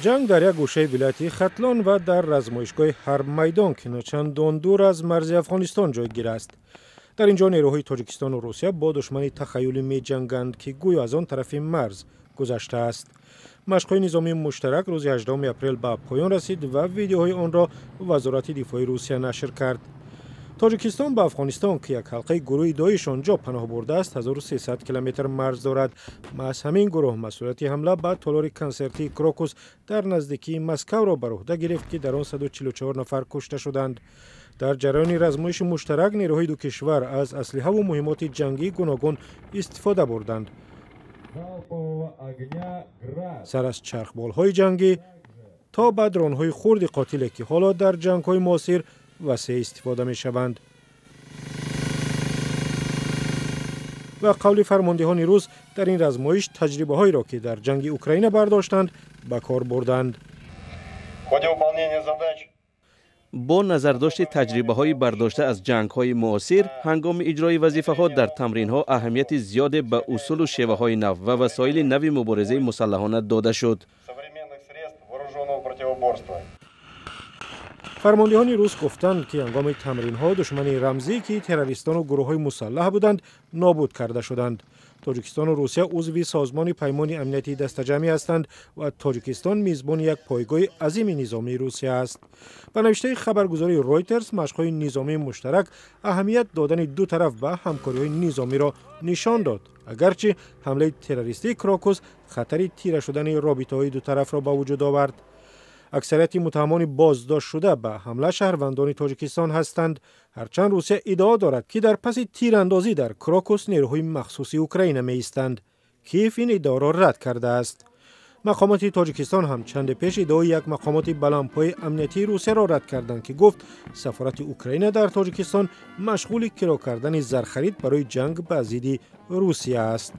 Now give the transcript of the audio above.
Ҷанг дар як гӯшаи вилояти Хатлон ва дар размоишгоҳи Ҳарб Майдон, ки начандон дур аз марзи Афғонистон ҷойгир аст. Дар ин ҷо нерӯҳои Тоҷикистону Русия бо душмани тахаюлӣ меҷанганд, ки гӯё аз он тарафи марз гузаштааст. Машқҳои низомии муштарак рӯзи 18 апрел ба поён расид ва видеоҳои онро Вазорати дифои Русия нашр кард. Тоҷикистон ба Афғонистон, ки як ҳалқаи гурӯҳи Доиш он ҷо паноҳ бурдааст, 1300 километр марз дорад. Маҳз ҳамин гурӯҳ масъулияти ҳамла ба толори консертии Крокус дар наздикии Москавро бар уҳда гирифт, ки дар он 144 нафар кушта шуданд. Дар ҷараёни размоиши муштарак нерӯҳои ду кишвар аз аслиҳаву муҳиммоти ҷангии гуногун истифода бурданд. Сар аз чархболҳои ҷангӣ то ба дронҳои хурди қотиле, ки ҳоло дар ҷангҳои муосир васеъ истифода мешаванд. Ба қавли фармондеҳони рус, дар ин размоиш таҷрибаҳоеро, ки дар ҷанги Украина бардоштанд, ба кор бурданд. Бо назардошти таҷрибаҳои бардошта аз ҷангҳои муосир, ҳангоми иҷрои вазифаҳо дар тамринҳо аҳамияти зиёде ба усулу шеваҳои нав ва васоили нави муборизаи мусаллаҳона дода шуд. Фармондеҳони рус гуфтанд, ки ҳангоми тамринҳо душмани рамзӣ, ки террористону гурӯҳҳои мусаллаҳ буданд, нобуд карда шуданд. Тоҷикистону Русия узви Созмони Паймони Амнияти Дастаҷамъӣ ҳастанд ва Тоҷикистон мизбони як пойгоҳи азими низомии Русия аст. Ба навиштаи хабаргузории Ройтерс, машқҳои низомии муштарак аҳамият додани ду тараф ба ҳамкориҳои низомиро нишон дод, агарчи ҳамлаи террористии Крокус хатари тира шудани робитаҳои ду тарафро ба вуҷуд овард. Аксарияти муттаҳамони боздоштшуда ба ҳамла шаҳрвандони Тоҷикистон ҳастанд. Ҳарчанд Русия иддао дорад, ки дар паси тирандозӣ дар Крокус нерӯҳои махсуси Украина меистанд. Киев ин иддаоро рад кардааст. Мақомоти Тоҷикистон ҳам чанде пеш иддаои як мақомоти баландпои амниятии Русияро рад карданд, ки гуфт сафорати Украина дар Тоҷикистон машғули киро кардани зархарид барои ҷанг ба зидди Русия аст.